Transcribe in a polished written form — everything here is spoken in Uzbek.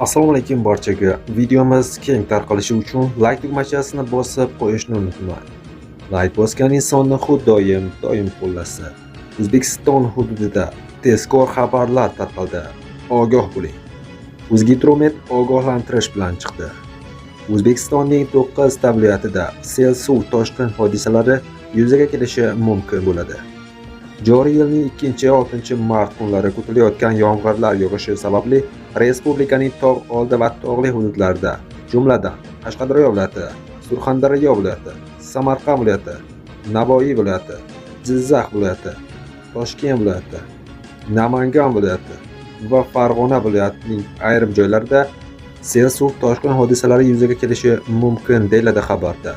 Assalomu alaykum barchaga. Videomiz keng tarqalishi uchun like tugmachasini bosib qo'yishni unutmang. Like bosgan insonni Xudoyim doim qo'llasa. O'zbekiston hududida tezkor xabarlar tarqaldi. Ogoh bo'ling. O'zgidromet ogohlantirish bilan chiqdi. O'zbekistonning 9 ta viloyatida sel suv toshqin hodisalari yuzaga kelishi mumkin bo'ladi. Joriy yilning 2-6 mart kunlari kutilayotgan yomg'irlar yog'ishi sababli respublikaning tog' oldi va tog'li hududlarida, jumladan, Qashqadaryo viloyati, Surxondaryo viloyati, Samarqand viloyati, Navoiy viloyati, Jizzax viloyati, Toshkent viloyati, Namangan viloyati va Farg'ona viloyatining ayrim joylarida sel suv toshqin hodisalari yuzaga kelishi mumkin, deyiladi xabarda.